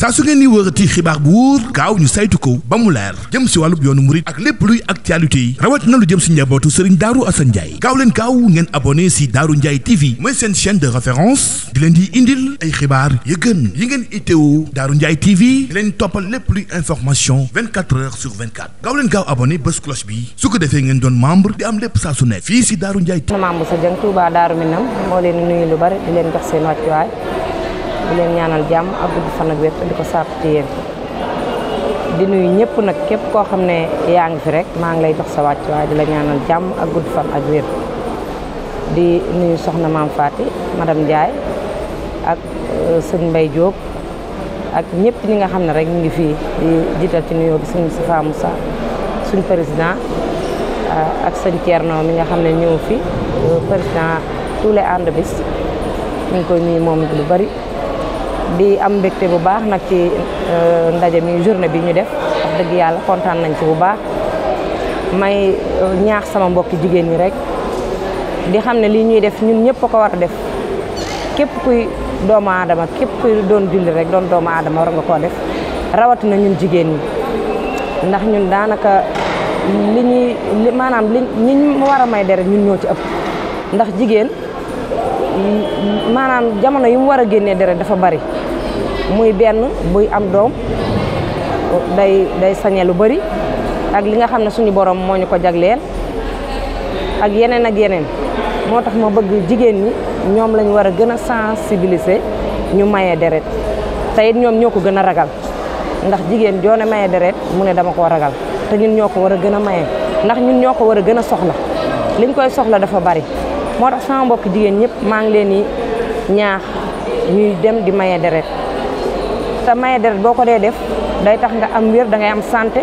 saa su ngeen ni wërati xibaar bu wóor gaaw ñu saytu ko ba mu leer jëm si wàllub yoonu murit ak lépp luy actualité yi rawat na lu jëm si njabootu Serigne Darou Assane Ndiaye gaaw leen gaaw ngeen abonné si Darou Ndiaye TV mooy seen chaîne de référence di leen di indil ay xibaar yu gën yi ngeen itteewu Darou Ndiaye TV di leen toppal lépp luy information 24 heures sur 24 gaaw leen gaaw abonné bés cloche bi su ko defee ngeen doon membre di am lépp saa su ne fii si Darou Ndiaye TV. Maam Bousso Dieng Touba Darou Minam moo leen nuyu lu bari di leen jox seen wàccuwaay di leen ñaanal jàmm ak gudd fan ak wér di ko sàkku ci yéen di nuyu ñëpp nag képp koo xam ne yaa ngi fi rek maa ngi lay jox sa wàccuwaay di la ñaanal jàmm ak gudd fan ak wér di nuyu soxna Maam Faty madame Ndiaye ak sëñ Mbaye Diop ak ñëpp ñi nga xam ne rek ñu ngi fii di jiital ci nuyoo bi sëñ Moustapha Moussa suñ président ak sëñ Thierno mi nga xam ne ñëw fi président tous les ànd bis ñu ngi koy nuyu moom lu bari di am mbégte bu baax nag ci ndaje mi journée bi ñu def wax dëgg yàlla kontaan nañ ci bu baax may ñaax sama mbokki jigéen ñi rek di xam ne lii ñuy def ñun ñëpp a ko war a def képp kuy doomu aadama képp kuy doon julli rek doon doomu aadama war nga koo def rawatina ñun jigéen ñi ndax ñun daanaka maanaam ñi ñu war a may deret ñun ñoo ci ëpp ndax jigéen maanaam jamono yi mu war a génnee deret dafa bari muy benn buy am doom day sañe lu bari ak li nga xam ne suñu borom moo ñu ko jagleel ak yeneen moo tax ma bëgg jigéen ñi ñoom lañ war a gën a sensibiliser ñu maye deret te it ñoom ñoo ko gën a ragal ndax jigéen joone maye deret mu ne dama koo ragal te ñun ñoo ko war a gën a maye ndax ñun ñoo ko war a gën a soxla liñ koy soxla dafa bari moo tax sama mbokk jigéen ñëpp maa ngi leen di ñaax ñuy dem di maye deret te maye deret boo ko dee def day tax nga am wér da ngay am santé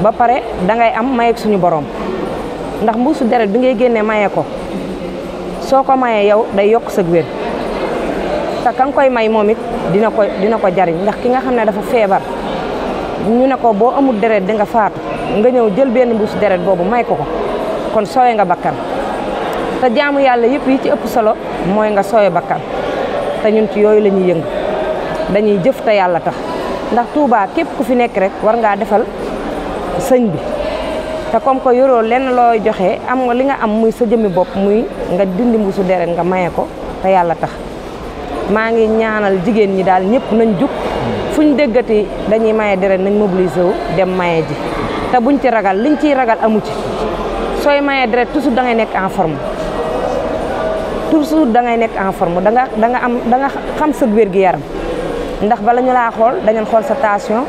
ba pare da ngay am mayeeg suñu borom ndax mbuusu deret bi ngay génnee maye ko soo ko mayee yow day yokk sa wér te ka nga koy may moom it dina ko jariñ ndax ki nga xam ne dafa feebar ñu ne ko boo amul deret di nga faatu nga ñëw jël benn mbuusu deret boobu may ko kon soowe nga bakkan te jaamu yàlla yëpp yi ci ëpp solo mooy nga soowe bakkan te ñun ci yooyu la ñuy yëngu dañuy jëf te yàlla tax ndax Touba képp ku fi nekk rek war ngaa defal sëñ bi te comme que yoroo lenn looy joxe am nga li nga am muy sa jëmmi bopp muy nga dindi mbuusu deret nga maye ko te yàlla tax maa ngi ñaanal jigéen ñi daal ñëpp nañ jug fuñ déggati dañuy maye deret nañ mobilisé wu dem maye ji te buñ ci ragal liñ ciy ragal amu ci sooy maye deret toujours da ngay nekk en forme toujours da ngay nekk en forme da nga xam sa wér gi yaram ndax bala ñu laa xool dañu xool sa tension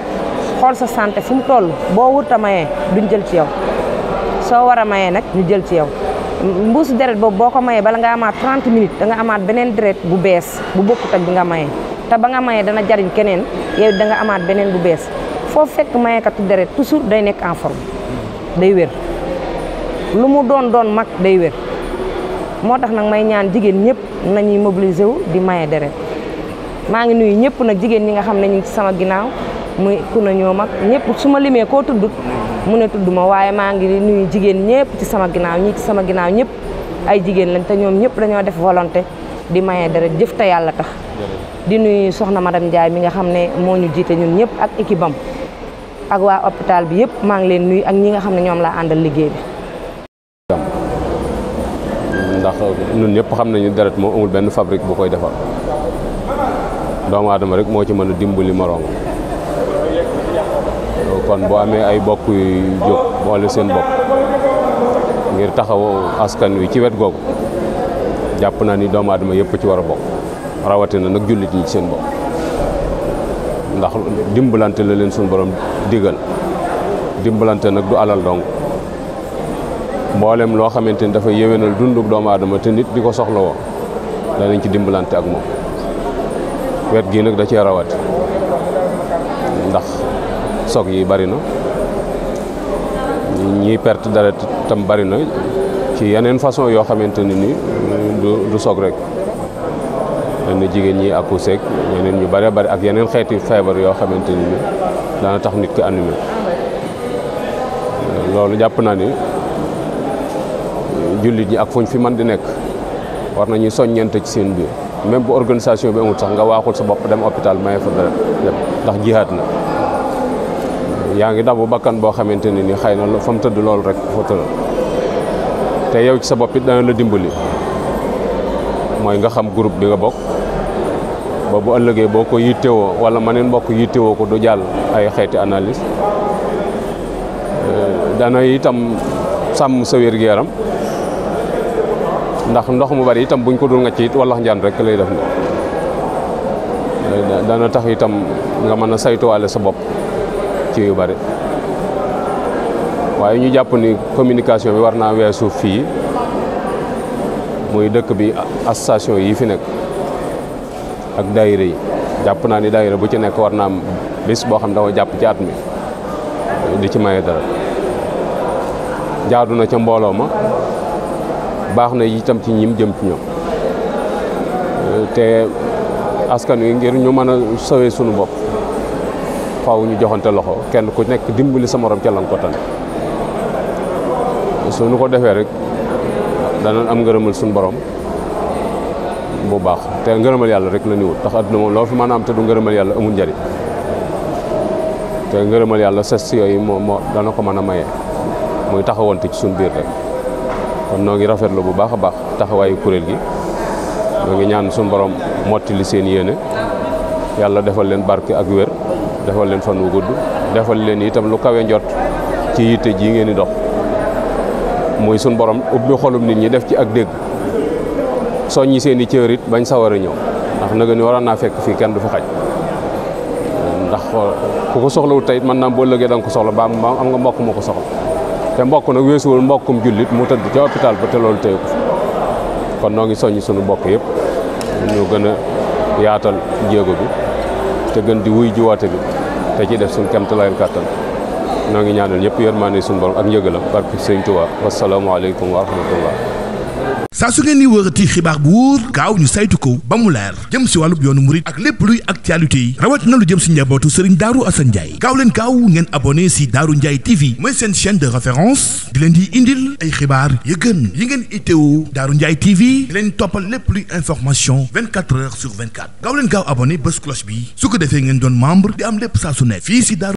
xool sa santé fu mu toll boo wurta mayee duñ jël ci yow soo war a mayee nag ñu jël ci yow mbuusu deret boobu boo ko mayee bala nga amaat 30 minutes da nga amaat beneen deret bu bees bu bokkut ak bi nga mayee te ba nga mayee dana jariñ keneen yow da nga amaat beneen bu bees foo fekk mayekatu deret toujours day nekk en forme day wér lu mu doon mag day wér moo tax nag may ñaan jigéen ñëpp nañuy mobiliser wu di maye deret maa ngi nuyu ñëpp nag jigéen ñi nga xam ne ñu ngi ci sama ginnaaw muy ku na ñoo mag ñëpp su ma limee koo tudd mu ne tudd ma waaye maa ngi nuyu jigéen ñëpp ci sama ginnaaw ñi ci sama ginnaaw ñëpp ay jigéen lañ te ñoom ñëpp dañoo def volonté di maye deret jëf te yàlla tax di nuyu soxna madame Ndiaye mi nga xam ne moo ñu jiite ñun ñëpp ak équipe am ak waa hôpital bi yëpp maa ngi leen nuyu ak ñi nga xam ne ñoom laa àndal liggéey bi. ndax ñun ñëpp xam nañu deret moom amul benn fabrique bu koy defar doomu aadama rek moo ci mën a dimbali moroom kon boo amee ay bokk yu jóg boole seen bopp ngir taxaw askan wi ci wet googu jàpp naa ni doomu aadama yëpp ci war a bokk rawatina nag jullit ñi ci seen bopp ndax dimbalante la leen suñu borom digal dimbalante nag du alal dong mboolem loo xamante ni dafa yéwénal dundub doomu aadama te nit di ko soxla woo danañ ci dimbalante ak moom wet gii nag da cee rawati ndax soog yi bari na ñiy perte deret tam bari na ci yeneen façon yoo xamante ne ni du soog rek na jigéen ñi accouché ak yeneen ñu bari bari ak yeneen xeeti feebar yoo xamante ni dana tax nit ki animé loolu jàpp naa ni jullit ñi ak fuñ fi mën di nekk war nañuy soññente ci seen biir même bu organisation bi amul sax nga waaxul sa bopp dem hôpital maye fa deret dem ndax jihaad na yaa ngi dabu bakkan boo xamante ne ni xëy na fa mu tëdd loolu rek fa tëdd te yow ci sa bopp it dana la dimbali mooy nga xam groupe bi nga bokk ba bu ëllëgee boo ko yittewoo wala maneen mbokk yittewoo ko du jàll ay xeeti analyse dana itam sàmm sa wér-gu-yaram ndax ndox mu bari itam buñ ko dul ngacc it wala njaan rek lay def ni dana tax itam nga mën a saytuwaale sa bopp ci yu bari waaye ñu jàpp ni communication bi war naa weesu fii muy dëkk bi association yi fi nekk ak daayira yi jàpp naa ni daayira bu ci nekk war naa am bis boo xam dafa jàpp ci at mi di ci maye dara jaadu na ca mbooloo ma baax na itam ci ñim jëm ci ñoom te askan wi ngir ñu mën a sawee sunu bopp faaw ñu joxante loxo kenn ku nekk dimbali sa morom ca lan ko tane su nu ko defee rek danañ am ngërëmal suñu borom bu baax te ngërëmal yàlla rek la ñu wut tax adduna moom loo fi mën a am te du ngërëmal yàlla amul njariñ te ngërëmal yàlla ses yooyu moo dana ko mën a maye muy taxawante ci suñu biir rek kon noo ngi rafetlu bu baax a baax taxawaayu kuréel gi noo ngi ñaan suñu borom mottali seen yéene yàlla defal leen barke ak wér defal leen fan wu gudd defal leen itam lu kawe njot ci yitte ji ngeen di dox muy suñu borom ubbi xolum nit ñi def ci ak dégg soññi seen i cër it bañ sawar a ñëw ndax nag ni waroon naa fekk fii kenn du fi xaj ndax ku ko soxlawul tey mën naa boo lëgee da nga ko soxla ba am nga mbokk moo ko soxla te mbokk nag weesuwul mbokkum jullit mu tëdd ca hôpital ba te loolu téye ko fi kon noo ngi soññi suñu mbokk yëpp ñu gën a yaatal jéego bi te gën di wuy ji woote bi te ci def suñu kéemtalaayal kàttan noo ngi ñaanal ñëpp yërmaande suñu borom ak njëgalam barke Sëñ Tuubaa wasalaamaaleykum wa rahmatullah. saa su ngeen di wërati xibaar bu wóor gaaw ñu saytu ko ba mu leer jëm si wàllub yoonu murit ak lépp luy actualité yi rawatina lu jëm si njabootu Serigne Darou Assane Ndiaye gaaw leen gaaw ngeen abonné si Darou Ndiaye TV mooy seen chaîne de référence di leen di indil ay xibaar yu gën yi ngeen itteewu Darou Ndiaye TV di leen toppal lépp luy information 24 heures sur 24 gaaw leen gaaw abonné bés cloche bi su ko defee ngeen doon membre di am lépp saa su nekk fii si Darou